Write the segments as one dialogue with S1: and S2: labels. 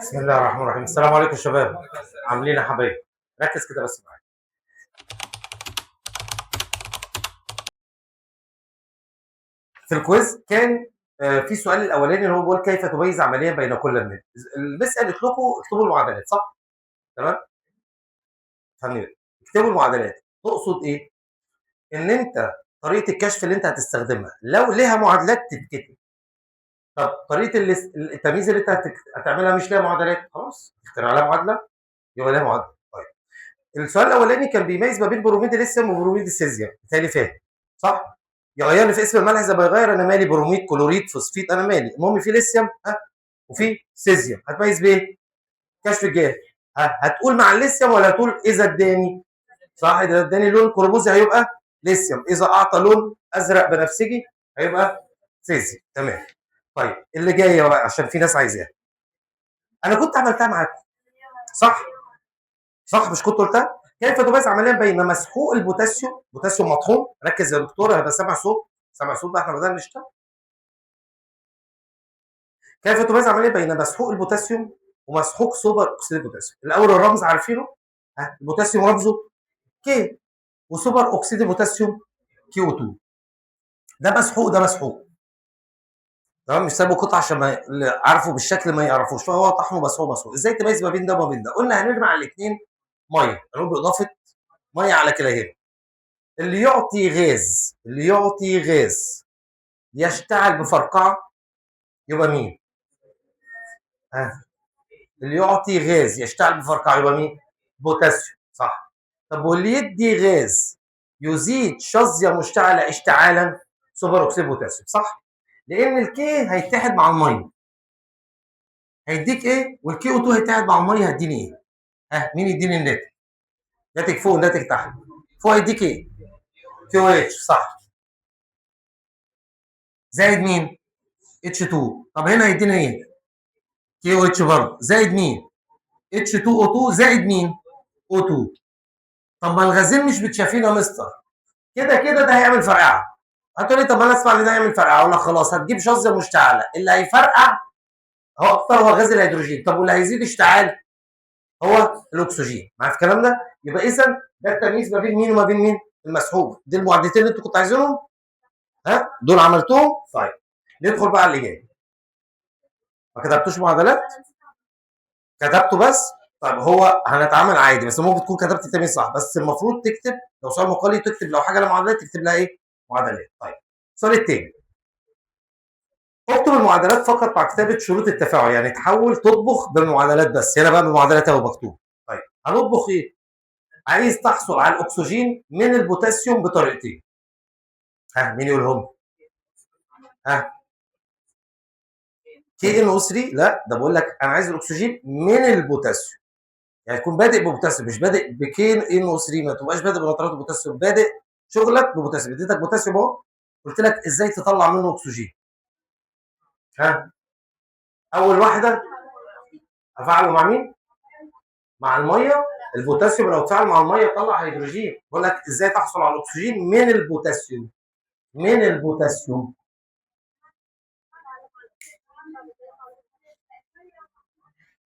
S1: بسم الله الرحمن الرحيم. السلام عليكم شباب، عاملين يا حبايبي؟ ركز كده بس معايا. في ال quiz كان في سؤال الاولاني اللي هو بيقول كيف تميز عمليا بين كل من ال miss قالت لكم اكتبوا المعادلات، صح؟ تمام؟ فهمني، اكتبوا المعادلات. تقصد ايه؟ ان انت طريقه الكشف اللي انت هتستخدمها لو ليها معادلات تتكتب. طب طريقه التمييز اللي انت هتعملها مش ليها معادلات، خلاص اخترع لها معادلة، يبقى ليها معادلة. طيب السؤال الاولاني كان بيميز ما بين بروميد الليثيوم وبروميد السيزيوم، بالتالي فاهم صح؟ يغير لي في اسم الملح زي ما يغير، انا مالي بروميد كلوريد فوسفيد انا مالي، المهم في ليثيوم ها وفي سيزيوم. هتميز بايه؟ كشف الجهاز. ها هتقول مع الليثيوم ولا هتقول اذا اداني؟ صح، اذا اداني لون قرمزي هيبقى ليثيوم، اذا اعطى لون ازرق بنفسجي هيبقى سيزيوم. تمام. طيب اللي جاية بقى عشان في ناس عايزاها، انا كنت عملتها معاكم صح؟ صح، مش كنت قلتها؟ كيف تميز عمليا بين مسحوق البوتاسيوم، بوتاسيوم مطحون، ركز يا دكتور هيبقى سامع صوت، سامع صوت بقى احنا بدأنا نشتغل. كيف تميز عمليا بين مسحوق البوتاسيوم ومسحوق سوبر اكسيد البوتاسيوم؟ الاول الرمز عارفينه، ها البوتاسيوم رمزه K، وسوبر اكسيد البوتاسيوم KO 2. ده مسحوق ده مسحوق، تمام؟ مش سابه قطع عشان ما اللي عارفه بالشكل ما يعرفوش، فهو طحنه مسحوق مسحوق. ازاي تميز ما بين ده وما بين ده؟ قلنا هنرمي على الاثنين مية، هنقول باضافة مية على كلاهما. اللي يعطي غاز، اللي يعطي غاز يشتعل بفرقعه يبقى مين؟ ها اللي يعطي غاز يشتعل بفرقعه يبقى مين؟ بوتاسيوم، صح. طب واللي يدي غاز يزيد شظيه مشتعلة اشتعالا سوبر اكسيد بوتاسيوم، صح؟ لان ال K هيتحد مع المية هيديك ايه، وال KO 2 هيتحد مع المية هيديني ايه؟ ها مين يديني الناتج؟ ناتج فوق وناتج تحت. فوق هيديك ايه؟ KOH، صح، زائد مين؟ H 2. طب هنا هيدينا ايه؟ KOH برضه زائد مين؟ H 2 O 2 زائد مين؟ O 2. طب ما الغازين مش متشافين يا مستر، كده كده ده هيعمل فرقعه. هتقول لي طب ما انا اسمع ان ده هيعمل فرقعه، اقول لك خلاص هتجيب شظيه مشتعلة، اللي هيفرقع هو اكتر هو غاز الهيدروجين، طب واللي هيزيد اشتعال هو الاكسجين. معايا في الكلام ده؟ يبقى اذا ده التمييز ما بين مين وما بين مين؟ المسحوق. دي المعادلتين اللي انتوا كنتوا عايزينهم، ها دول عملتهم. طيب ندخل بقى على اللي جاي. ما كتبتوش معادلات؟ كتبته بس. طيب هو هنتعامل عادي، بس ممكن تكون كتبت التمييز صح، بس المفروض تكتب لو سؤال مقالي تكتب، لو حاجة لها معادلات تكتب لها ايه؟ معادلات. طيب السؤال الثاني، اكتب المعادلات فقط مع كتابه شروط التفاعل، يعني تحول تطبخ بالمعادلات بس. هنا بقى بالمعادلات اهو مكتوب. طيب هنطبخ ايه؟ عايز تحصل على الاكسجين من البوتاسيوم بطريقتين. ها مين يقولهم؟ ها KNO 3؟ لا ده بقول لك انا عايز الاكسجين من البوتاسيوم، يعني تكون بادئ ببوتاسيوم مش بادئ ب KNO 3، ما تبقاش بادئ بنترات البوتاسيوم، بادئ شغلك ببوتاسيوم. اديتك بوتاسيوم اهو، قلت لك ازاي تطلع منه اكسجين. ها اول واحدة افعله مع مين؟ مع المية. البوتاسيوم لو اتفاعل مع المية طلع هيدروجين. بقول لك ازاي تحصل على الاكسجين من البوتاسيوم، من البوتاسيوم.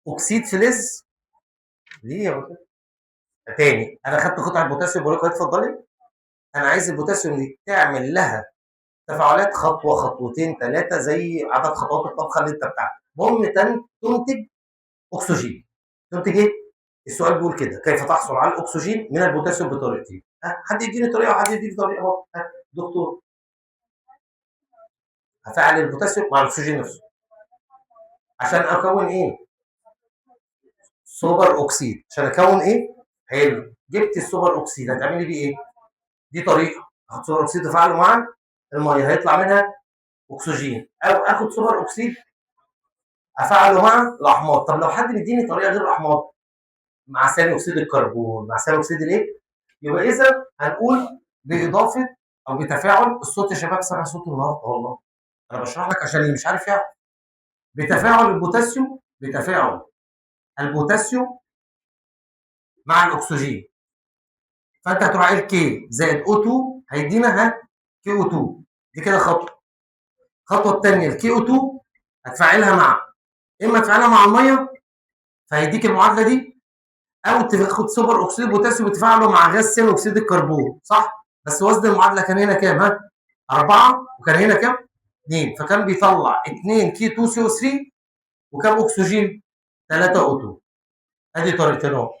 S1: اكسيد فلز. ليه يا بوتاسيوم؟ تاني انا خدت قطعه بوتاسيوم بقول لك اتفضلي، انا عايز البوتاسيوم دي تعمل لها تفاعلات خطوة خطوتين ثلاثة زي عدد خطوات الطبخة اللي انت بتاعتها، المهم تنتج اكسجين. تنتج ايه؟ السؤال بيقول كده كيف تحصل على الاكسجين من البوتاسيوم بطريقتين. ها حد يديني طريقه وحد يديني طريقه اهو. ها دكتور هفعل البوتاسيوم مع الاكسجين نفسه عشان اكون ايه؟ سوبر اكسيد. عشان اكون ايه؟ حلو، جبت السوبر اكسيد هتعملي بيه ايه؟ دي طريقه، اخد سوبر اكسيد افعله مع المية هيطلع منها اكسجين، او اخد سوبر اكسيد افعله مع الاحماض. طب لو حد بيديني طريقه غير الاحماض، مع ثاني اكسيد الكربون، مع ثاني اكسيد الايه؟ يبقى اذا هنقول باضافة او بتفاعل الصوت. يا شباب سامع صوت النهارده والله، انا بشرح لك عشان اللي مش عارف يعرف. بتفاعل البوتاسيوم، بتفاعل البوتاسيوم مع الاكسجين، فانت هتروح قايل K زائد O 2 هيدينا ها KO 2. دي كده خطوة. الخطوة الثانية ال KO 2 هتفاعلها مع اما تفاعلها مع المية فهيديك المعادلة دي، او تاخد سوبر اكسيد بوتاسيوم وتفاعله مع غاز ثاني اكسيد الكربون، صح؟ بس وزن المعادلة كان هنا كام؟ ها؟ 4، وكان هنا كام؟ 2، فكان بيطلع 2 K 2 CO 3 وكام اكسجين؟ 3 O 2. ادي طريقتين اهو.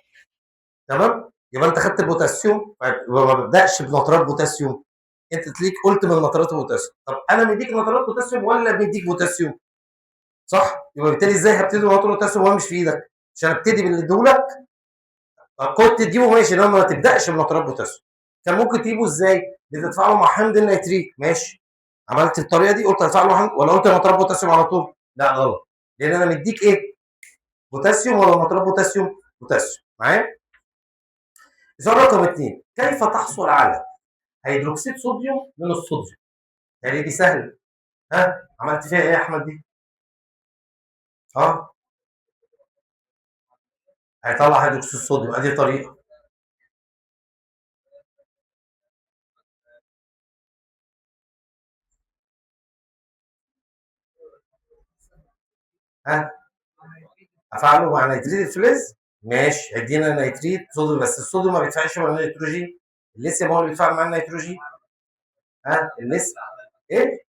S1: تمام؟ يبقى انت خدت البوتاسيوم، يبقى ما ببداش بنترات بوتاسيوم. انت تليك قلت من نترات البوتاسيوم، طب انا مديك نترات بوتاسيوم ولا مديك بوتاسيوم؟ صح؟ يبقى بالتالي ازاي هبتدي بنترات بوتاسيوم وهو مش في ايدك؟ عشان ابتدي باللي اديهولك. طب كنت تجيبه ماشي، انما ما تبداش بنترات بوتاسيوم. كان ممكن تجيبه ازاي؟ بتدفعه مع حمض النيتريك، ماشي. عملت الطريقة دي، قلت هدفع له حمض ولا قلت نترات بوتاسيوم على طول؟ لا غلط، لان انا مديك ايه؟ بوتاسيوم ولا نترات بوتاسيوم؟ بوتاسيوم. معايا؟ السؤال رقم 2، كيف تحصل على هيدروكسيد صوديوم من الصوديوم؟ يعني دي سهلة. ها؟ عملت فيها ايه يا احمد دي؟ ها؟ هيطلع هيدروكسيد صوديوم، ادي طريقه. ها؟ افعله مع نيتريت الفلز، ماشي، هيدينا نيتريت صوديوم، بس الصوديوم ما بيتفاعلش مع النيتروجين، الليثيوم هو اللي بيتفاعل مع النيتروجين. ها؟ الليثيوم ايه؟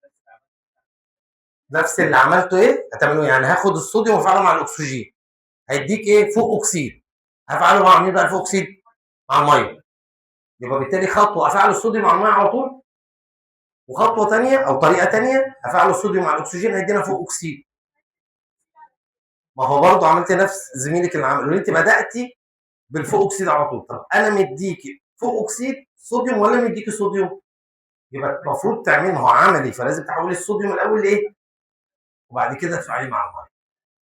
S1: نفس اللي عملته ايه؟ هتعمله يعني هاخد الصوديوم وافعله مع الاكسجين، هيديك ايه؟ فوق اكسيد. هفعله مع مين بقى الفوق اكسيد؟ مع المية. يبقى بالتالي خطوة افعل الصوديوم مع المية على طول، وخطوه ثانية او طريقه ثانية افعل الصوديوم مع الاكسجين هيدينا فوق اكسيد. ما هو برضه عملت نفس زميلك اللي عمله، انت بداتي بالفوق اكسيد على طول. طب انا مديكي فوق اكسيد صوديوم ولا مديكي صوديوم؟ يبقى المفروض تعملي، ما هو عملي، فلازم تحولي الصوديوم الاول لايه؟ وبعد كده تفعليه مع المية.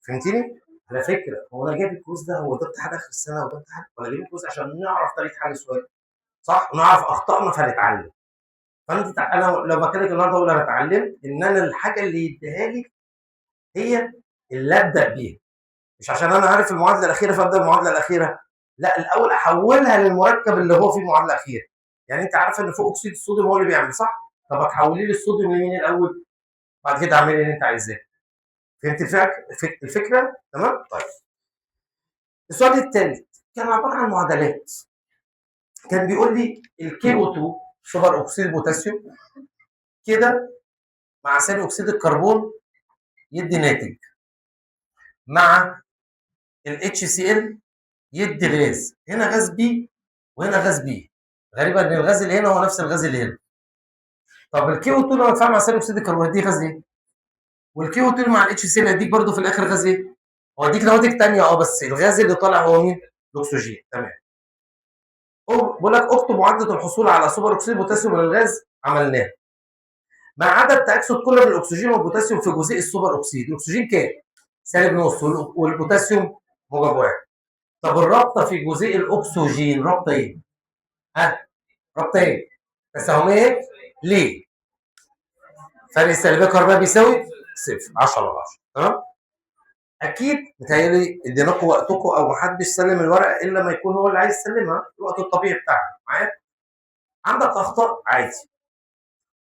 S1: فهمتيني؟ على فكرة هو انا جايب ال quiz ده، هو ده امتحان اخر السنة وده امتحان، ولا جايب ال quiz عشان نعرف طريقه حل السؤال، صح؟ ونعرف اخطائنا فنتعلم. فانت انا لو بكلمك النهارده اقول انا اتعلمت ان انا الحاجة اللي يديها لي هي اللي ابدا بيها، مش عشان انا عارف المعادلة الاخيرة فابدا بالمعادله الاخيرة، لا، الاول احولها للمركب اللي هو فيه المعادلة الاخيرة. يعني انت عارفه ان فوق اكسيد الصوديوم هو اللي بيعمل، صح؟ طب هتحولي لي الصوديوم لمين الاول؟ بعد كده اعملي اللي انت عايزاه. فهمت الفكرة؟ تمام؟ طيب. السؤال الثالث كان عبارة عن معادلات. كان بيقول لي ال KO 2 سوبر اكسيد بوتاسيوم كده مع ثاني اكسيد الكربون يدي ناتج، مع ال HCl يدي غاز، هنا غاز B وهنا غاز B. غريبة ان الغاز اللي هنا هو نفس الغاز اللي هنا. طب ال KO 2 لما اتفاعل مع ثاني اكسيد الكربون هيدي غاز ايه؟ وال KO 2 مع ال HCl هيديك برضه في الاخر غاز ايه؟ هو هيديك نواتج ثانية بس الغاز اللي طالع هو مين؟ الاكسجين. تمام. بقول لك اكتب معادلة الحصول على سوبر اكسيد بوتاسيوم من الغاز، عملناها. مع عدد تاكسد كل من الاكسجين والبوتاسيوم في جزيء السوبر اكسيد، الاكسجين كام؟ سالب نص، والبوتاسيوم موجب 1. طب الرابطة في جزيء الاكسجين رابطه ايه؟ ها؟ رابطه ايه؟ تساهميه ليه؟ فرق السالبيه الكهربائية بيساوي صفر، 10 على 10. تمام؟ اكيد متهيألي اديناكم وقتكم او محدش سلم الورقة الا ما يكون هو اللي عايز يسلمها، الوقت الطبيعي بتاعك. معايا؟ عندك اخطاء عادي.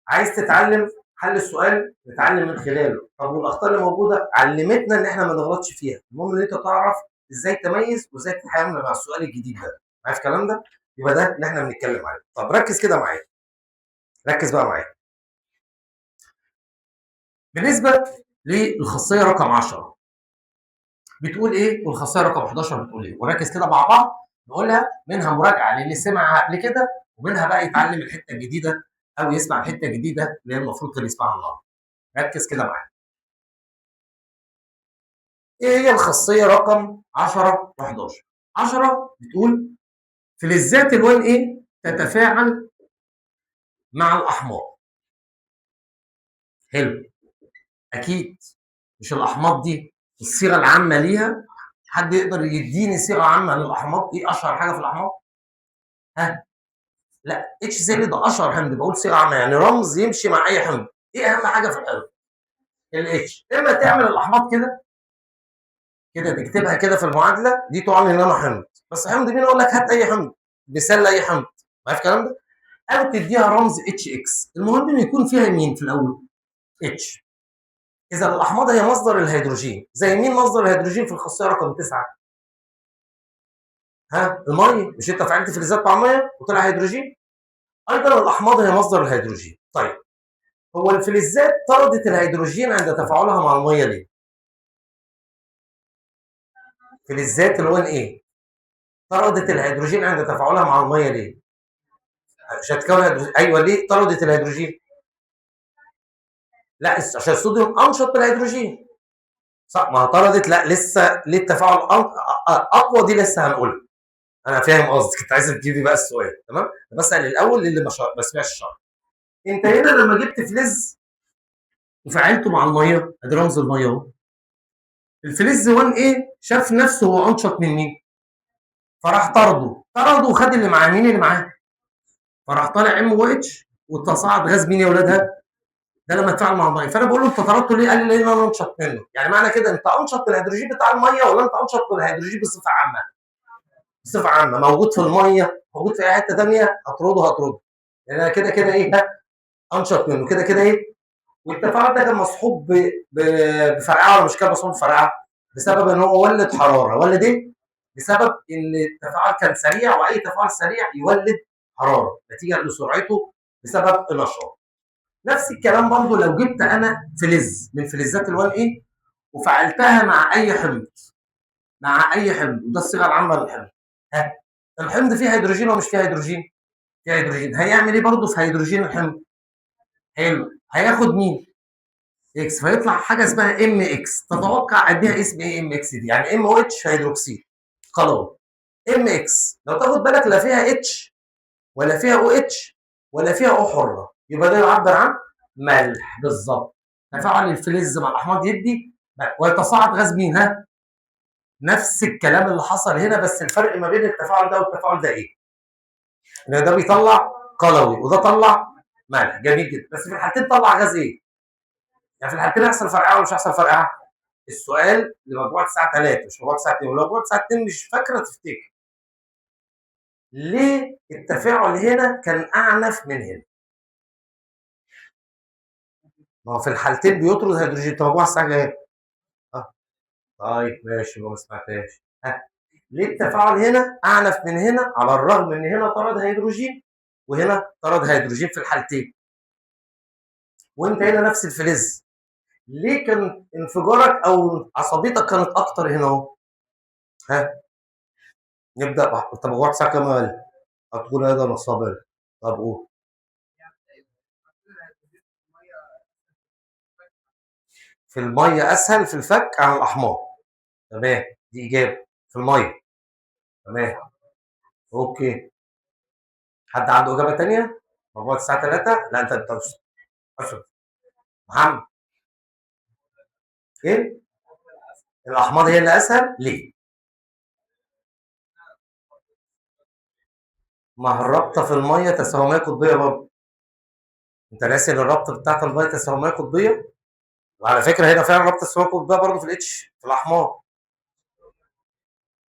S1: عايز تتعلم حل السؤال نتعلم من خلاله. طب والاخطاء اللي موجودة علمتنا ان احنا ما نغلطش فيها، المهم ان انت تعرف ازاي تميز وازاي تتعامل مع السؤال الجديد ده. عارف الكلام ده؟ يبقى ده اللي احنا بنتكلم عليه. طب ركز كده معايا، ركز بقى معايا. بالنسبة للخاصيه رقم 10 بتقول ايه، والخاصيه رقم 11 بتقول ايه، وركز كده مع بعض نقولها، منها مراجعه للي سمعها قبل كده، ومنها بقى يتعلم الحتة الجديدة او يسمع الحتة الجديدة اللي هي المفروض كان يسمعها النهارده. ركز كده معايا. ايه هي الخاصية رقم 10 و11؟ 10 بتقول فلزات الوان ايه تتفاعل مع الاحماض. حلو، اكيد مش الاحماض دي الصيغة العامة ليها، حد يقدر يديني صيغة عامة للاحماض؟ ايه اشهر حاجة في الاحماض؟ ها؟ لا، HCl ده اشهر حمض، بقول صيغة عامة يعني رمز يمشي مع اي حمض. ايه اهم حاجة في الحمض؟ ال H. اما تعمل الاحماض كده كده تكتبها كده في المعادلة دي تعلن ان انا حمض، بس حمض مين؟ اقول لك هات اي حمض، مثال لاي حمض، عارف الكلام ده؟ او تديها رمز HX، المهم انه يكون فيها مين في الاول؟ H. اذا الاحماض هي مصدر الهيدروجين، زي مين مصدر الهيدروجين في الخاصية رقم 9؟ ها المية، مش انت فعلت فلزات مع المية وطلع هيدروجين؟ ايضا الاحماض هي مصدر الهيدروجين. طيب هو الفلزات طردت الهيدروجين عند تفاعلها مع المية ليه؟ فلزات ال 1A طردت الهيدروجين عند تفاعلها مع المية ليه؟ عشان تكون هيدروجين. ايوه ليه طردت الهيدروجين؟ لا عشان الصوديوم انشط من الهيدروجين، صح؟ ما طردت، لا لسه ليه التفاعل اقوى، دي لسه هنقولها. انا فاهم قصدك، كنت عايز تجيبي بقى السؤال. تمام، بسال الاول للي ما سمعش الشرح. انت هنا لما جبت فلز وفعلته مع المية، ادي رمز المية اهو، الفلز 1A شاف نفسه هو انشط من مين؟ فراح طرده وخد اللي معاه. مين اللي معاه؟ فراح طالع MOH وتصاعد غاز مين يا ولادها؟ ده لما اتفاعل مع المية. فانا بقول له انت طردته ليه؟ قال لي لان انا انشط منه. يعني معنى كده انت انشط من الهيدروجين بتاع المية ولا انت انشط من الهيدروجين بصفة عامة؟ بصفة عامة، موجود في المية، موجود في اي حتة ثانية، هطرده لان انا كده كده ايه؟ انشط منه كده كده ايه؟ والتفاعل ده كان مصحوب بفرقعه ولا مش كان مصحوب بفرقعه؟ بسبب ان هو ولد حرارة. ولد ايه؟ بسبب ان التفاعل كان سريع، واي تفاعل سريع يولد حرارة نتيجة لسرعته بسبب النشاط. نفس الكلام برضو لو جبت انا فلز من فلزات ال 1A وفعلتها مع اي حمض، مع اي حمض، وده الصيغة العامة للحمض. ها الحمض فيه هيدروجين ولا مش فيه هيدروجين؟ فيه هيدروجين. هيعمل ايه برضو في هيدروجين الحمض؟ حلو، هياخد مين؟ X، فيطلع حاجة اسمها MX. تتوقع اديها اسم ايه MX دي؟ يعني MOH هيدروكسيد قلوي. MX لو تاخد بالك لا فيها H ولا فيها OH ولا فيها O حره، يبقى ده يعبر عن ملح بالظبط. تفاعل الفلز مع الاحماض يدي ويتصاعد غاز مين؟ ها نفس الكلام اللي حصل هنا، بس الفرق ما بين التفاعل ده والتفاعل ده ايه؟ ان ده بيطلع قلوي وده طلع ملح. جميل جدا، بس في الحالتين طلع غاز ايه؟ يعني في الحالتين هيحصل فرقعه ولا مش هيحصل فرقعه؟ السؤال لمجموعة الساعة 3 مش مجموعة الساعة 2، ولو مجموعة الساعة 2 مش فاكره تفتكر. ليه التفاعل هنا كان اعنف من هنا؟ ما هو في الحالتين بيطرد هيدروجين. طب مجموعة الساعة كام؟ طيب ماشي، ما سمعتهاش. ها ليه التفاعل هنا اعنف من هنا على الرغم ان هنا طرد هيدروجين وهنا طرد هيدروجين في الحالتين؟ وانت هنا نفس الفلز، ليه كان انفجارك او عصبيتك كانت اكتر هنا اهو؟ ها نبدا. طب هو الساعة كام يا هتقول هذا نصاب؟ طب قول. في المية اسهل في الفك عن الاحماض. تمام، دي اجابه في المية. تمام okay. حد عنده اجابه ثانية؟ مجموعة الساعة 3؟ لا انت اشرف محمد. ايه؟ الاحماض هي اللي اسهل ليه؟ ما الرابطة في المية تساهميه قطبيه برضه. انت ناسي ان الرابطة بتاعت المية تساهميه قطبيه؟ وعلى فكرة هنا فعلا رابطه تساهميه قطبيه برضه في ال H في الاحماض.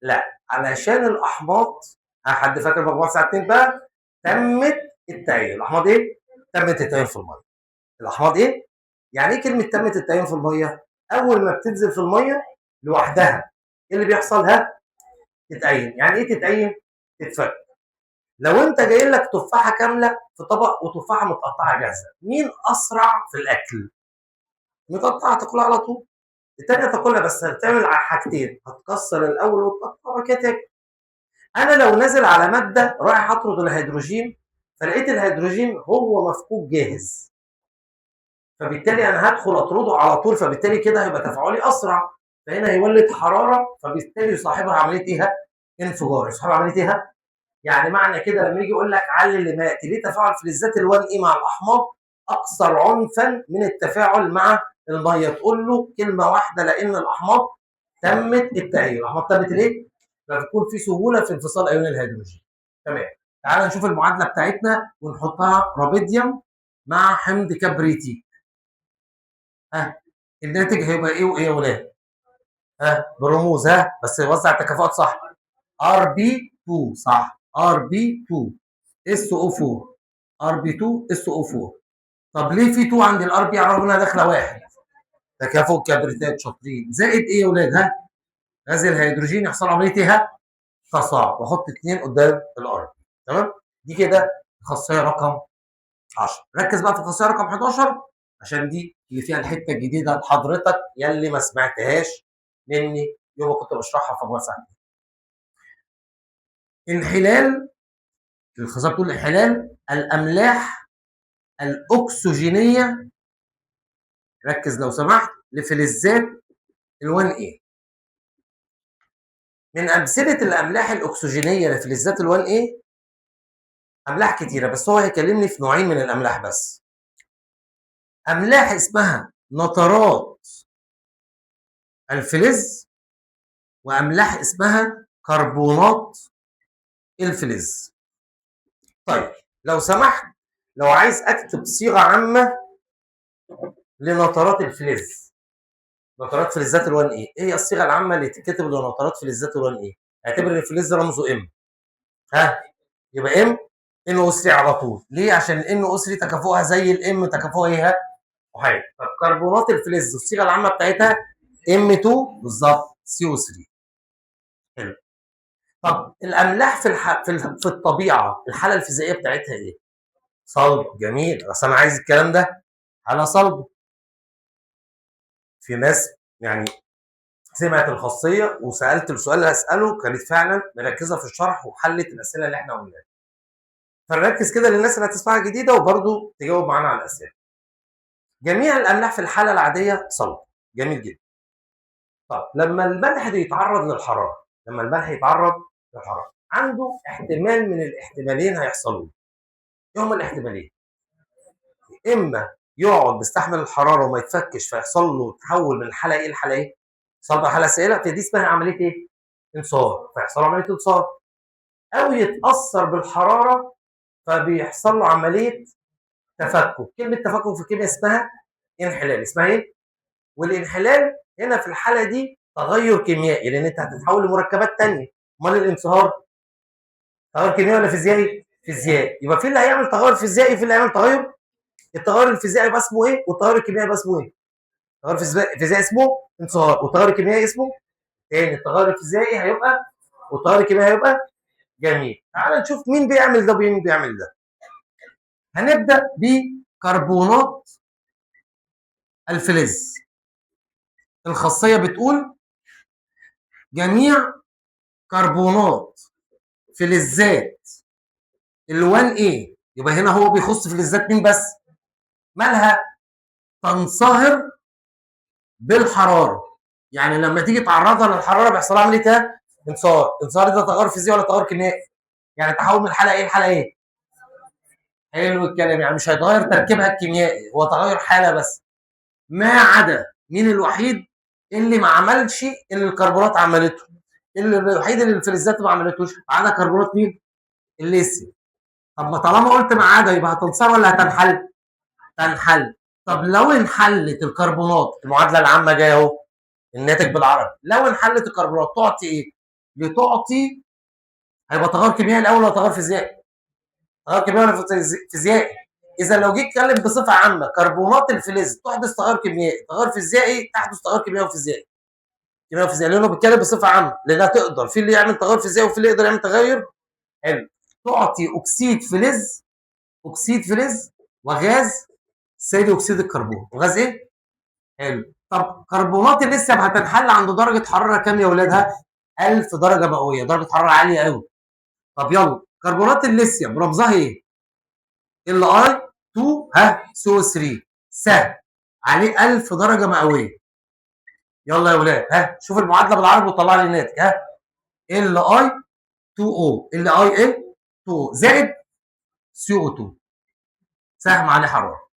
S1: لا علشان الاحماض، حد فاكر مجموعة الساعة 2 بقى؟ تمت التأين. الاحماض ايه؟ تمت التأين في المية. الاحماض ايه؟ يعني ايه كلمة تمت التأين في المية؟ اول ما بتنزل في المية لوحدها ايه اللي بيحصل؟ ها؟ تتأين. يعني ايه تتأين؟ تتفك. لو انت جاي لك تفاحة كاملة في طبق وتفاحه متقطعه جاهزة، مين اسرع في الاكل؟ متقطعه تاكلها على طول. الثانية تاكلها بس هتعمل حاجتين، هتكسر الاول وتقطع وبعد كده تاكل. انا لو نازل على مادة رايح اطرد الهيدروجين، فلقيت الهيدروجين هو مفكوك جاهز، فبالتالي انا هدخل اطرده على طول، فبالتالي كده هيبقى تفاعلي اسرع، فهنا هيولد حرارة، فبالتالي يصاحبها عملية ايه؟ انفجار. يصاحبها عملية ايه؟ يعني معنى كده لما يجي يقول لك علل لما ياتي، ليه تفاعل فلزات ال1A مع الاحماض اكثر عنفا من التفاعل مع المية؟ تقول له كلمة واحدة، لان الاحماض تمت التأين. الاحماض تمت ليه؟ فبيكون في سهولة في انفصال ايون الهيدروجين. تمام، تعال نشوف المعادلة بتاعتنا ونحطها رابيديوم مع حمض كبريتيك. ها الناتج هيبقى ايه وايه يا ولاد؟ ها بالرموز، ها بس وزع التكافؤات صح. Rb 2 صح، Rb 2 SO 4، Rb 2 SO 4. طب ليه في 2 عند ال Rb على الرغم انها داخله واحد؟ تكافؤ كبريتات، شاطرين. زائد ايه يا ولاد؟ ها غاز الهيدروجين يحصل عملية ايه؟ ها تصاعد، واحط 2 قدام ال R. تمام؟ دي كده خاصية رقم 10. ركز بقى في الخاصية رقم 11 عشان دي اللي فيها الحتة الجديدة لحضرتك يلي ما سمعتهاش مني يوم ما كنت بشرحها في مجموعة ساعتين. انحلال، الخاصية بتقول انحلال الاملاح الاكسجينيه، ركز لو سمحت، لفلزات ال1 A. من امثلة الاملاح الاكسجينيه لفلزات ال1 A املاح كتيرة، بس هو هيكلمني في نوعين من الاملاح بس. املاح اسمها نترات الفلز، واملاح اسمها كربونات الفلز. طيب لو سمحت، لو عايز اكتب صيغة عامة لنترات الفلز، نترات فلزات ال1 A، ايه هي الصيغة العامة اللي تتكتب لنترات فلزات ال1 A؟ اعتبر ان الفلز رمزه M، ها، يبقى M NO3 على طول. ليه؟ عشان ال NO3 تكافؤها زي ال M تكافؤها ايه؟ احادي. طب كربونات الفلز الصيغة العامة بتاعتها M2 بالظبط CO3. حلو. طب الاملاح في الطبيعة الحالة الفيزيائية بتاعتها ايه؟ صلب. جميل، بس انا عايز الكلام ده على صلب. في ناس يعني سمعت الخاصية وسالت السؤال اللي هساله كانت فعلا مركزه في الشرح وحلت الاسئلة اللي احنا قلناها. فنركز كده للناس اللي هتسمعها جديدة وبرده تجاوب معانا على الاسئلة. جميع الاملاح في الحالة العادية صلب. جميل جدا. طب لما الملح ده يتعرض للحرارة، لما الملح يتعرض للحرارة عنده احتمال من الاحتمالين هيحصلوا. ايه هما الاحتمالين؟ اما يقعد بيستحمل الحرارة وما يتفكش فيحصل له تحول من الحالة ايه لحاله ايه؟ صلب حاله سائله، فدي اسمها عملية ايه؟ انصهار، فيحصل له عملية انصهار. او يتاثر بالحرارة فبيحصل له عملية تفكك. كلمة تفكك في الكيمياء اسمها انحلال، اسمها ايه؟ والانحلال هنا في الحالة دي تغير كيميائي، لان انت هتتحول لمركبات ثانية. امال الانصهار تغير كيميائي ولا فيزيائي؟ فيزيائي. يبقى في اللي هيعمل تغير فيزيائي، في اللي هيعمل تغير. التغير الفيزيائي يبقى اسمه ايه؟ والتغير الكيميائي يبقى اسمه ايه؟ التغير الفيزيائي اسمه انصهار، والتغير الكيميائي اسمه تاني. التغير الفيزيائي هيبقى والتغير الكيميائي هيبقى. جميل. تعال نشوف مين بيعمل ده ومين بيعمل ده. هنبدأ بكربونات الفلز. الخاصية بتقول جميع كربونات فلزات ال1 A، يبقى هنا هو بيخص فلزات مين بس؟ مالها؟ تنصهر بالحرارة. يعني لما تيجي تعرضها للحرارة بيحصل لها عملية ايه؟ انصهار. انصهار ده تغير فيزيائي ولا تغير كيميائي؟ يعني تحول من حاله ايه لحاله ايه؟ حلو الكلام. يعني مش هيتغير تركيبها الكيميائي، هو تغير حاله بس. ما عدا مين الوحيد اللي ما عملش اللي الكربونات عملته؟ اللي الوحيد اللي الفلزات ما عملتوش، ما عدا كربونات مين؟ الليثيوم. طب ما طالما قلت ما عدا يبقى هتنصهر ولا هتنحل؟ تنحل. طب لو انحلت الكربونات، المعادلة العامة جاية اهو، الناتج بالعربي، لو انحلت الكربونات تعطي ايه؟ لتعطي، هيبقى تغير كيميائي الاول ولا تغير فيزيائي؟ تغير كيميائي ولا فيزيائي؟ اذا لو جيت اتكلم بصفة عامة كربونات الفلز تحدث تغير كيميائي، تغير فيزيائي تحدث تغير كيميائي وفيزيائي. كيميائي وفيزيائي لانه بيتكلم بصفة عامة، لانها تقدر في اللي يعمل تغير فيزيائي وفي اللي يقدر يعمل تغير. حلو. تعطي اكسيد فلز، اكسيد فلز وغاز ثاني اكسيد الكربون، وغاز ايه؟ حلو. طب كربونات الليثيوم هتنحل عند درجه حرارة كام يا ولادها؟ 1000 درجه مئوية، درجه حرارة عالية قوي. طب يلا كربونات الليثيوم رمزها ايه؟ Li 2 ها CO 3 سهم عليه 1000 درجه مئوية. يلا يا ولاد ها شوف المعادلة بالعربي وطلع لي الناتج. ها Li 2 O، Li ايه 2 O زائد CO 2 سهم عليه حرارة.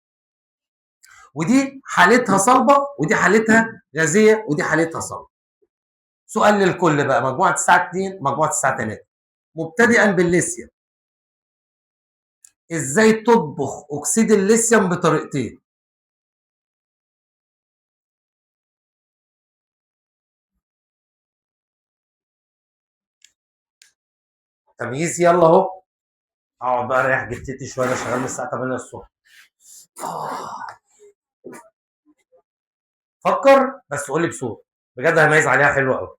S1: ودي حالتها صلبه، ودي حالتها غازية، ودي حالتها صلبه. سؤال للكل بقى، مجموعة الساعة 2 مجموعة الساعة 3، مبتدئا بالليثيوم. ازاي تطبخ اكسيد الليثيوم بطريقتين؟ تمييز. يلا اهو اقعد بقى اريح جتتي شوية، انا شغال من الساعة 8 الصبح. فكر بس قول لي بصوت بجد، هميز عليها حلوة قوي.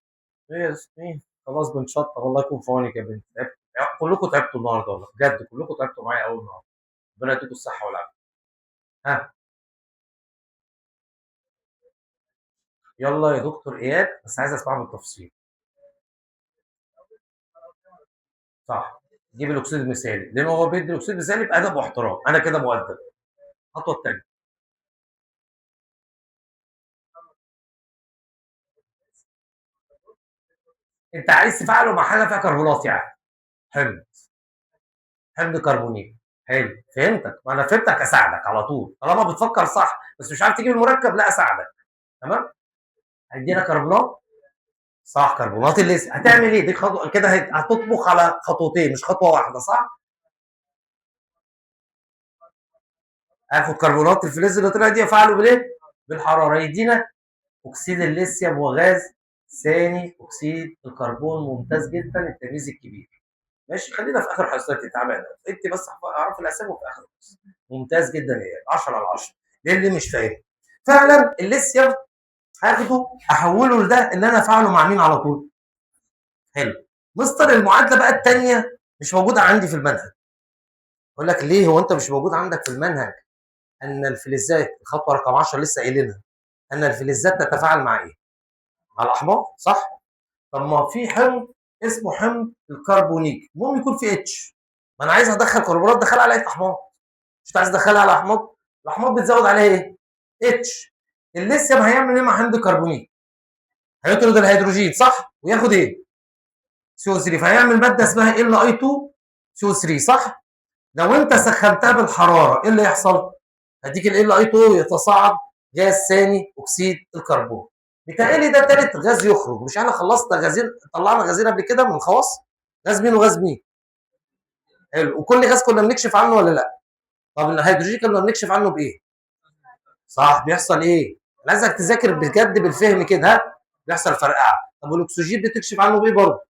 S1: ايه خلاص بنشطب، الله يكون في عونك يا بنت، تعبت، كلكم تعبتوا النهارده والله بجد، كلكم تعبتوا معايا قوي النهارده، ربنا يديكم الصحة والعافية. ها يلا يا دكتور اياد، بس عايز اسمعها بالتفصيل. صح، جيب الاكسيد المثالي، لان هو بيدي الاكسيد المثالي بادب واحترام، انا كده مؤدب. الخطوة الثانية انت عايز تفعله مع حاجة فيها كربونات، يعني حمض، حمض كربونيك. حلو، فهمتك، ما انا فهمتك، اساعدك على طول طالما بتفكر صح، بس مش عارف تجيب المركب، لا اساعدك. تمام، هيدينا كربونات، صح، كربونات الليثيوم. هتعمل ايه؟ دي خطوة كده، هتطبخ على خطوتين مش خطوة واحدة، صح؟ هاخد كربونات الفلز اللي طلع دي افعله بالايه؟ بالحرارة، يدينا اكسيد الليثيوم وغاز ثاني اكسيد الكربون. ممتاز جدا، التمييز الكبير. ماشي، خلينا في اخر حصة تتعمل، انت بس اعرف الاسامي وفي اخر الحصة. ممتاز جدا يا 10 على 10. ليه اللي مش فاهم؟ فعلا الليثيوم هاخده احوله لده اللي انا افعله مع مين على طول؟ حلو. مستر المعادلة بقى الثانية مش موجودة عندي في المنهج. اقول لك ليه هو انت مش موجود عندك في المنهج؟ ان الفلزات، الخطوة رقم 10 لسه قايلينها، ان الفلزات تتفاعل مع ايه؟ مع الاحماض، صح؟ طب ما في حمض اسمه حمض الكربونيك، المهم يكون في H. ما انا عايز ادخل كربونات، دخلها على احماض، مش عايز ادخلها على احماض، الاحماض بتزود عليها ايه؟ H. الليثيوم هيعمل ايه مع حمض الكربونيك؟ هيطرد الهيدروجين، صح؟ وياخد ايه؟ CO3، فهيعمل مادة اسمها Li 2 CO3، صح؟ لو انت سخنتها بالحرارة ايه اللي يحصل؟ هديك Li 2 يتصاعد غاز ثاني اكسيد الكربون. بالتالي ده ثالث غاز يخرج. مش احنا خلصنا غازين، طلعنا غازين قبل كده من الخواص؟ غاز مين وغاز مين؟ حلو، وكل غاز كنا بنكشف عنه ولا لا؟ طب الهيدروجين كنا بنكشف عنه بايه؟ صح، بيحصل ايه؟ انا عايزك تذاكر بجد بالفهم كده، ها؟ بيحصل فرقعه. طب والاكسجين بتكشف عنه بايه برضه؟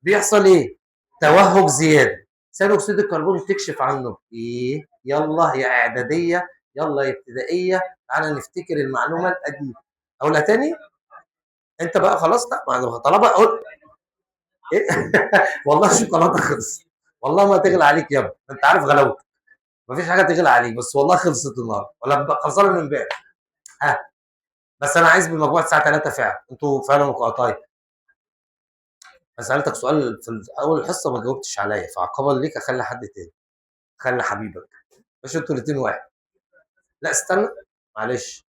S1: بيحصل ايه؟ توهج زيادة. ثاني اكسيد الكربون تكشف عنه بايه؟ يلا يا اعدادية، يلا يا ابتدائية، تعالى نفتكر المعلومة القديمة. اقولها تاني؟ انت بقى خلاص، لا ما طالما اقول ايه؟ والله الشوكولاتة خلصت، والله ما تغلى عليك يا ابني، انت عارف غلاوتك، مفيش حاجة تغلى عليك، بس والله خلصت النهارده ولا خلصانه من امبارح. ها، بس انا عايز بمجموعه الساعة 3 فعلا، انتوا فعلا مقاطعين. انا سالتك سؤال في اول الحصة ما جاوبتش عليا، فعقابا ليك اخلي حد تاني، خلي حبيبك. ماشي، انتوا الاثنين واحد. لا استنى معلش،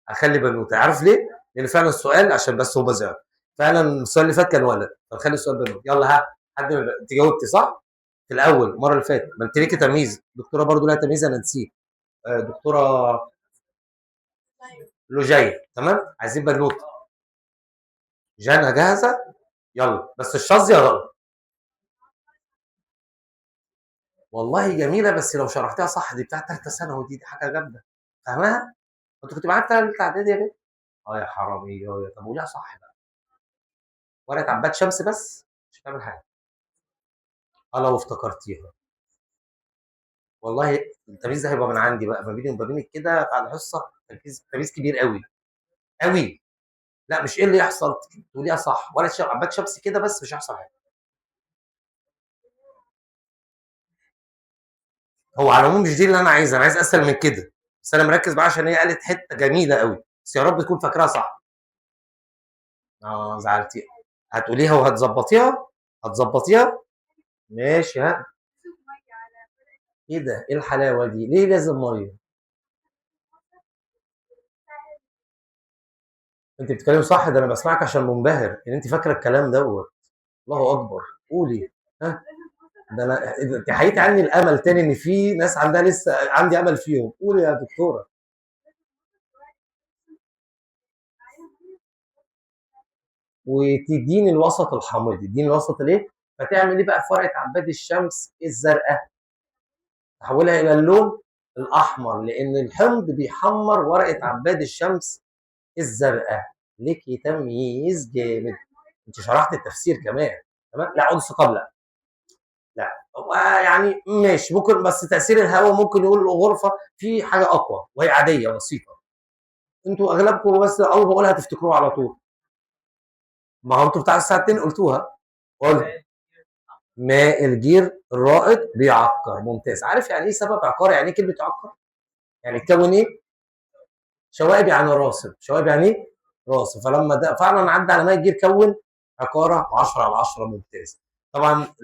S1: اخلي بنوته. عارف ليه؟ لان فعلا السؤال عشان بس هو بزعل، فعلا السؤال اللي فات كان ولد، فنخلي السؤال بنوته. يلا ها، حد انت جاوبتي صح؟ في الاول المرة اللي فاتت، ما انت ليكي تمييز، دكتورة برضو لها تمييز انا نسيت. دكتورة لوجيه، تمام؟ عايزين بنوته. جانا جاهزة؟ يلا، بس الشظيه غلط. والله جميلة، بس لو شرحتها صح، دي بتاعت ثالثة ثانوي، دي حاجة جامدة. فاهمها؟ انت كنت معايا في ثالثة اعدادي يا بنت؟ اه يا حرامي، يا طب قوليها صح بقى. ورقة عباد شمس بس مش هتعمل حاجة. اه لو افتكرتيها. والله التمييز ده هيبقى من عندي بقى، ما بيني وما بينك كده بعد حصة، تمييز كبير قوي قوي. لا مش ايه اللي يحصل، تقوليها صح، ولا عباد شمس كده بس مش هيحصل حاجة. هو على العموم مش دي اللي انا عايزها، انا عايز اسهل من كده، بس انا مركز معاها عشان هي قالت حتة جميلة قوي، بس يا رب تكون فاكراها صح. زعلتي. هتقوليها وهتظبطيها؟ هتظبطيها؟ ماشي. ها، ايه ده؟ ايه الحلاوة دي؟ ليه لازم مية؟ انت بتتكلمي صح، ده انا بسمعك عشان منبهر ان انت فاكره الكلام دوت. الله اكبر، قولي. ها، ده انا انت حييتي عني الامل تاني ان في ناس عندها لسه عندي امل فيهم. قولي يا دكتورة. وتديني الوسط الحامضي، تديني الوسط الايه؟ فتعمل ايه بقى في ورقة عباد الشمس الزرقاء؟ تحولها الى اللون الاحمر، لان الحمض بيحمر ورقة عباد الشمس الزرقاء. ليكي تمييز جامد، انت شرحت التفسير كمان. تمام؟ لا عود الثقاب لا، لا هو يعني ماشي ممكن، بس تاثير الهواء ممكن يقول الغرفة في حاجة اقوى وهي عادية بسيطة. انتوا اغلبكم بس اول ما اقولها تفتكروها على طول. ما هو انتوا بتاع الساعة 2 قلتوها. قول. ماء الجير الرائد بيعكر. ممتاز. عارف يعني ايه سبب عقار؟ يعني ايه كلمة عكر؟ يعني تكون ايه؟ شوائب، يعني راسب. شوائب يعني ايه؟ راسب. فلما ده فعلا عدى على ماء الجير كون عقاره. 10 على 10. ممتاز. طبعا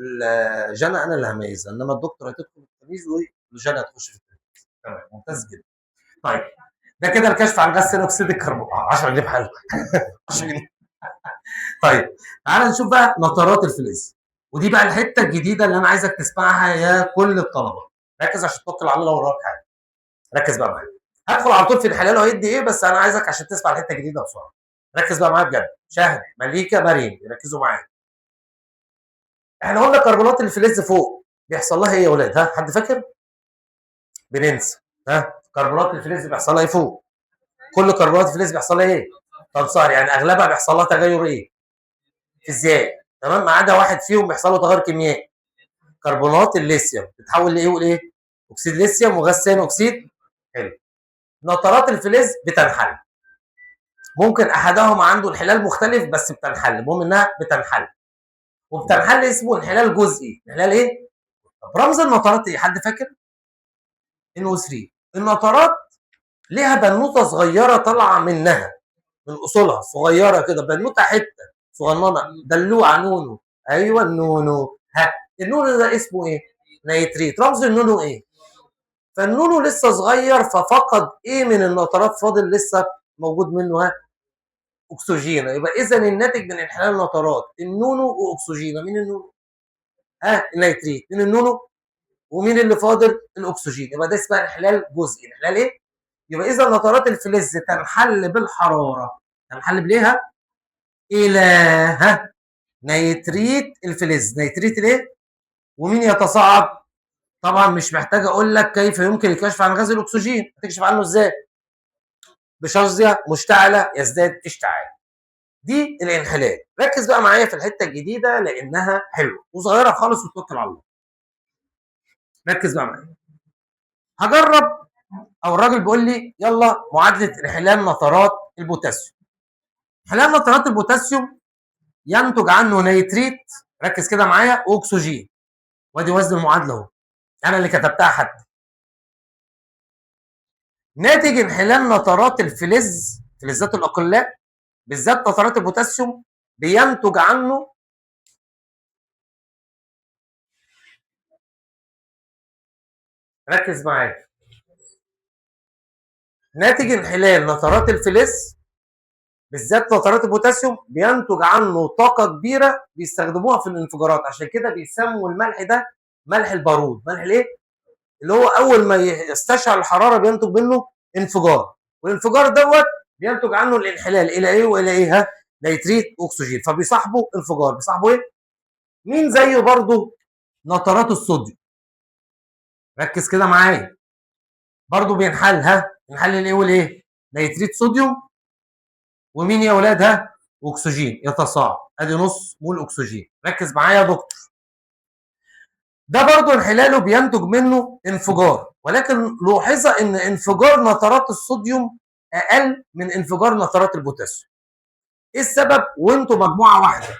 S1: جنى انا اللي هميزها، انما الدكتور هتدخل في التمييز وجنى هتخش في التمييز. تمام، ممتاز جدا. طيب ده كده الكشف عن غاز ثاني اكسيد الكربون. 10 جنيه بحاله. 10 جنيه. طيب تعال نشوف بقى نترات الفلز، ودي بقى الحتة الجديدة اللي انا عايزك تسمعها يا كل الطلبة. ركز عشان توكل على الله وراك حاجة. ركز بقى معايا. هدخل على طول في الحلال وهيدي ايه، بس انا عايزك عشان تسمع الحتة الجديدة بسرعة. ركز بقى معايا بجد. شاهد، مليكة، مريم، ركزوا معايا. احنا قلنا كربونات الفلز فوق بيحصل لها ايه يا ولاد؟ ها، حد فاكر؟ بننسى. ها، كربونات الفلز بيحصل لها ايه فوق؟ كل كربونات الفلز بيحصل لها ايه؟ تنصهر، يعني اغلبها بيحصل لها تغير ايه؟ فيزيائي. تمام، ما عدا واحد فيهم بيحصل له تغير كيميائي، كربونات الليثيوم بتتحول لايه ولاية؟ اكسيد ليثيوم وغاز ثاني اكسيد. حلو. نترات الفلز بتنحل، ممكن احدهم عنده انحلال مختلف بس بتنحل، المهم انها بتنحل، وبتنحل اسمه انحلال جزئي. انحلال ايه؟ طب رمز النترات ايه؟ حد فاكر؟ NO3. النترات ليها بنوته صغيرة طالعه منها من اصولها، صغيرة كده، بنوته حتة صغننه دلوعه، نونو. ايوه النونو. ها، النونو ده اسمه ايه؟ نيتريت. رمز النونو ايه؟ فالنونو لسه صغير ففقد ايه من النترات؟ فاضل لسه موجود منه ها؟ اكسجين. يبقى اذا الناتج من انحلال النترات النونو واكسجين. مين النونو؟ ها، النيتريت. مين النونو؟ ومين اللي فاضل؟ الاكسجين. يبقى ده اسمها انحلال جزئي. انحلال ايه؟ يبقى اذا نترات الفلز تنحل بالحرارة، تنحل بليها الى ها نيتريت الفلز. نيتريت الايه؟ ومين يتصاعد؟ طبعا مش محتاج اقول لك كيف يمكن الكشف عن غاز الاكسجين. هتكشف عنه ازاي؟ بشظيه مشتعلة يزداد اشتعال. دي الانحلال. ركز بقى معايا في الحتة الجديدة لانها حلوة وصغيره خالص، وتوكل على الله. ركز بقى معايا. هجرب، او الراجل بيقول لي يلا معادلة انحلال نترات البوتاسيوم. انحلال نترات البوتاسيوم ينتج عنه نيتريت، ركز كده معايا، واكسجين. وادي وزن المعادلة اهو، انا اللي كتبتها حتى. ناتج انحلال نترات الفلز، فلزات الاقلاء بالذات نترات البوتاسيوم، بينتج عنه ركز معايا، ناتج انحلال نترات الفلز بالذات نترات البوتاسيوم بينتج عنه طاقة كبيرة بيستخدموها في الانفجارات، عشان كده بيسموا الملح ده ملح البارود. ملح الايه؟ اللي هو اول ما يستشعر الحرارة بينتج منه انفجار، والانفجار دوت بينتج عنه الانحلال الى ايه والى ايه؟ ها، نيتريت واكسجين، فبيصاحبه انفجار. بيصاحبه ايه؟ مين زيه برضه؟ نترات الصوديوم. ركز كده معايا، برضه بينحل، ها، ينحل الايه والايه؟ نيتريت صوديوم، ومين يا اولاد؟ ها، واكسجين يتصاعد. ادي نص مول اكسجين. ركز معايا يا دكتور، ده برضه انحلاله بينتج منه انفجار، ولكن لاحظ ان انفجار نترات الصوديوم اقل من انفجار نترات البوتاسيوم. ايه السبب؟ وانتوا مجموعة واحدة.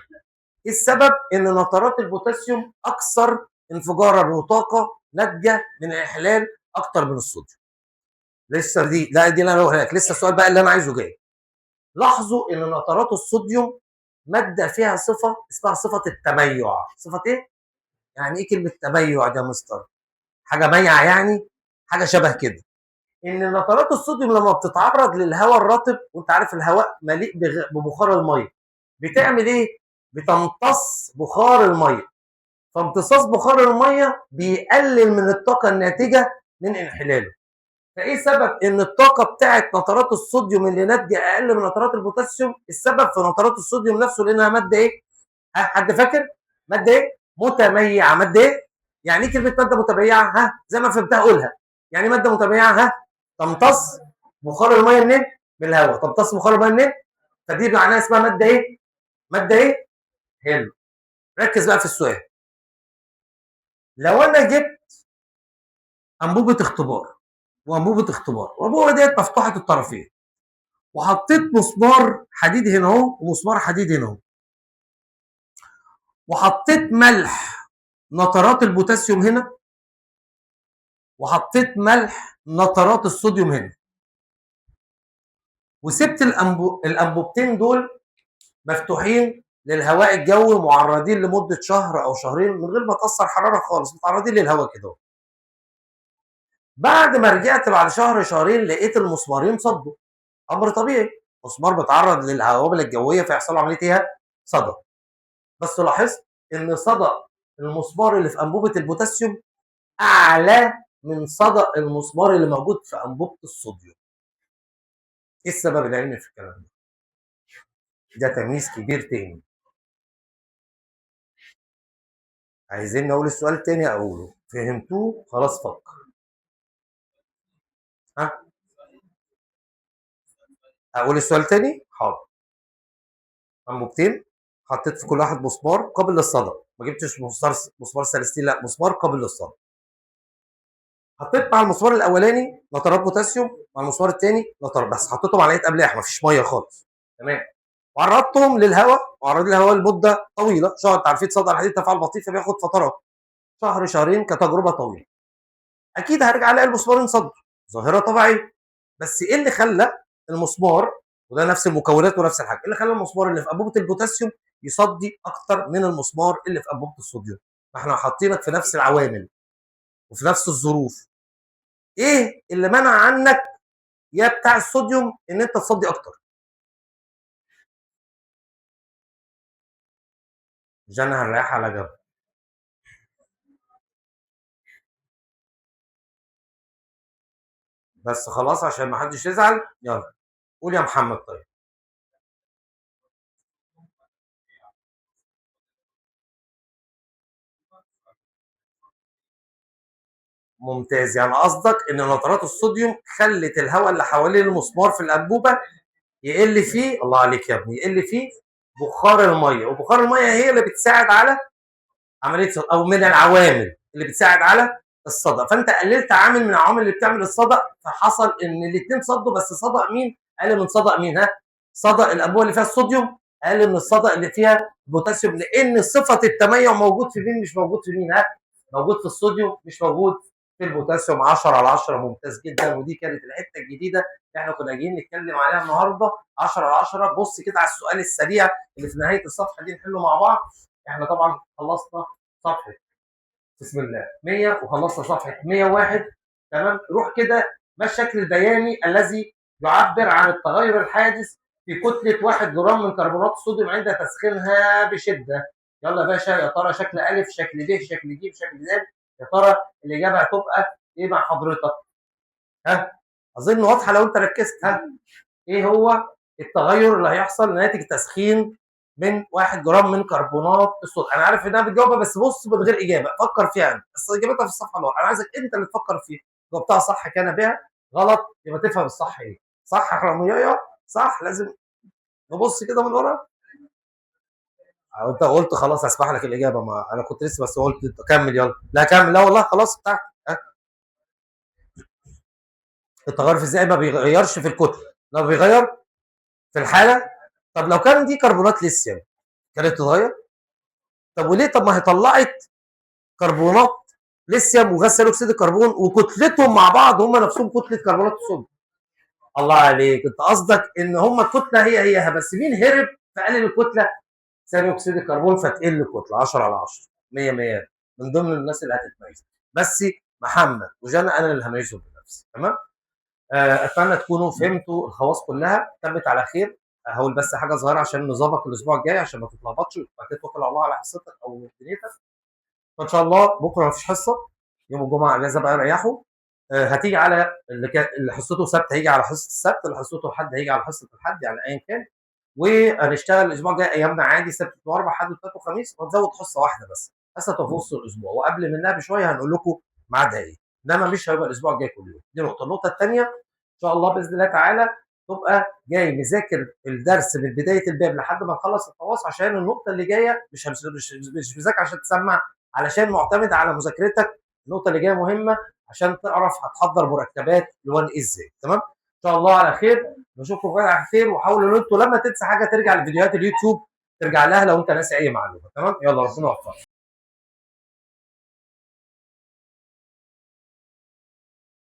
S1: ايه السبب؟ ان نترات البوتاسيوم اكثر انفجارا وطاقة ناتجة من الانحلال اكتر من الصوديوم. لسه دي، لا دي اللي انا بقولها لك، لسه السؤال بقى اللي انا عايزه جاي. لاحظوا ان نترات الصوديوم مادة فيها صفة اسمها صفة التميع. صفة ايه؟ يعني ايه كلمة تميع ده يا مستر؟ حاجة ميعه يعني، حاجة شبه كده. ان نترات الصوديوم لما بتتعرض للهواء الرطب، وانت عارف الهواء مليء ببخار المية، بتعمل ايه؟ بتمتص بخار المية. فامتصاص بخار المية بيقلل من الطاقة الناتجة من انحلاله. فايه سبب ان الطاقة بتاعت نترات الصوديوم اللي ناتجة اقل من نترات البوتاسيوم؟ السبب في نترات الصوديوم نفسه لانها مادة ايه؟ ها، حد فاكر؟ مادة ايه؟ متميعه. مادة ايه؟ يعني ايه كلمة مادة متميعه؟ ها، زي ما فهمتها قولها. يعني مادة متميعه، ها، تمتص بخار المية منين؟ من الهواء. تمتص بخار المية منين؟ فدي معناها اسمها مادة ايه؟ مادة ايه؟ حلو. ركز بقى في السؤال. لو انا جبت انبوبة اختبار وانبوبه اختبار، والانبوبه ديت مفتوحة الطرفين، وحطيت مسمار حديد هنا اهو ومسمار حديد هنا اهو، وحطيت ملح نترات البوتاسيوم هنا، وحطيت ملح نترات الصوديوم هنا، وسبت الانبوبتين دول مفتوحين للهواء الجوي، معرضين لمدة شهر او شهرين من غير ما تاثر حرارة خالص، متعرضين للهواء كده. بعد ما رجعت بعد شهر شهرين لقيت المسمارين صدوا. امر طبيعي، مسمار بيتعرض للعوامل الجوية فيحصل له عملية ايه؟ صدى. بس لاحظت ان صدى المسمار اللي في انبوبة البوتاسيوم اعلى من صدى المسمار اللي موجود في انبوبة الصوديوم. ايه السبب العلمي في الكلام ده؟ ده تمييز كبير تاني. عايزين نقول السؤال تاني اقوله، فهمتوه؟ خلاص فكر. ها؟ اقول السؤال تاني؟ حاضر. انبوبتين، حطيت في كل واحد مسمار قابل للصدى، ما جبتش مسمار سلستين، لا مسمار قابل للصدى. حطيت مع المسمار الاولاني نترات بوتاسيوم، مع المسمار الثاني نترات، بس حطيتهم على هيئة املاح، مفيش مية خالص. تمام. وعرضتهم للهواء، وعرضت للهواء لمدة طويلة، شهر. انت عارفين صدى الحديد تفاعل بطيء فبياخد فترات، شهر شهرين كتجربة طويلة. اكيد هرجع الاقي المسمارين صدوا، ظاهره طبيعية. بس ايه اللي خلى المسمار، وده نفس المكونات ونفس الحاجة، ايه اللي خلى المسمار اللي في انبوبة البوتاسيوم يصدي اكتر من المسمار اللي في انبوبة الصوديوم؟ ما احنا حاطينك في نفس العوامل وفي نفس الظروف. ايه اللي منع عنك يا بتاع الصوديوم ان انت تصدي اكتر؟ جنى هنريحها على جنب. بس خلاص عشان ما حدش يزعل. يلا قول يا محمد. طيب ممتاز. يعني قصدك ان نترات الصوديوم خلت الهواء اللي حوالين المسمار في الانبوبة يقل فيه، الله عليك يا ابني، يقل فيه بخار المية، وبخار المية هي اللي بتساعد على عملية صدى، او من العوامل اللي بتساعد على الصدى. فانت قللت عامل من العوامل اللي بتعمل الصدى، فحصل ان الاثنين صدوا، بس صدى مين اقل من صدى مين؟ ها، صدى الانبوبة اللي فيها الصوديوم اقل من الصدى اللي فيها البوتاسيوم، لان صفة التميع موجود في مين مش موجود في مين؟ ها، موجود في الصوديوم مش موجود في البوتاسيوم. 10 على 10، ممتاز جدا. ودي كانت الحتة الجديدة اللي احنا كنا جايين نتكلم عليها النهارده. 10 على 10. بص كده على السؤال السريع اللي في نهاية الصفحة دي نحله مع بعض. احنا طبعا خلصنا صفحة بسم الله 100 وخلصنا صفحة 101. تمام. روح كده، ما الشكل البياني الذي يعبر عن التغير الحادث في كتلة 1 جرام من كربونات الصوديوم عند تسخينها بشده؟ يلا يا باشا، يا ترى شكل الف، شكل ب، شكل ج، شكل د، يا ترى الاجابة هتبقى ايه مع حضرتك؟ ها، اظن واضحة لو انت ركزت. ها، ايه هو التغير اللي هيحصل ناتج تسخين من 1 جرام من كربونات الصوديوم؟ انا عارف انها بتجاوبها، بس بص من غير اجابه، فكر فيها انت، بس اجابتها في الصفحة اللي ورا. انا عايزك انت اللي تفكر فيها. جاوبتها صح كان بها، غلط يبقى تفهم الصح ايه. صح يا حرامية؟ صح. لازم نبص كده من ورا. انت قلت خلاص هسمح لك الاجابة، ما انا كنت لسه بس قلت كمل. يلا لا كمل، لا والله خلاص بتاعتك. التغير الفيزيائي ما بيغيرش في الكتلة، لا بيغير في الحالة. طب لو كان دي كربونات ليثيوم كانت تتغير؟ طب وليه؟ طب ما هي طلعت كربونات ليثيوم وغاز ثاني اكسيد الكربون وكتلتهم مع بعض هم نفسهم كتلة كربونات الصوديوم. الله عليك، انت قصدك ان هم الكتلة هي هيها، بس مين هرب فقلل الكتلة؟ ثاني اكسيد الكربون، فتقل الكتلة. 10 على 10، 100 100، من ضمن الناس اللي هتتميز. بس محمد وجانا انا اللي هميزهم بنفسي. تمام. اتمنى تكونوا فهمتوا الخواص كلها، تمت على خير. هقول بس حاجة صغيرة عشان نظامك الاسبوع الجاي، عشان ما تتلخبطش وبعد كده توكل على الله على حصتك او دنيتك. فان شاء الله بكره مفيش حصة، يوم الجمعة اجازه بقى ريحوا. هتيجي على اللي حصته سبت هيجي على حصة السبت، اللي حصته الحد هيجي على حصة الحد، يعني ايا كان. وهنشتغل الاسبوع الجاي ايامنا عادي، سبت واربع، حد وثلاث وخميس، وهنزود حصة واحدة بس، حصة في وسط الاسبوع، وقبل منها بشوية هنقول لكم ميعادها ايه. انما مش هيبقى الاسبوع الجاي كل يوم. دي نقطة. النقطة الثانية ان شاء الله باذن الله تعالى تبقى جاي مذاكر الدرس من بداية الباب لحد ما نخلص التواصل، عشان النقطة اللي جاية مش مذاكر عشان تسمع، علشان معتمد على مذاكرتك. النقطة اللي جاية مهمة عشان تعرف هتحضر مركبات لون ازاي. تمام؟ ان شاء الله على خير، نشوفكم على خير. وحاولوا ان انتوا لما تنسى حاجة ترجع لفيديوهات اليوتيوب ترجع لها لو انت ناسي اي معلومة. تمام، يلا ربنا يوفقك.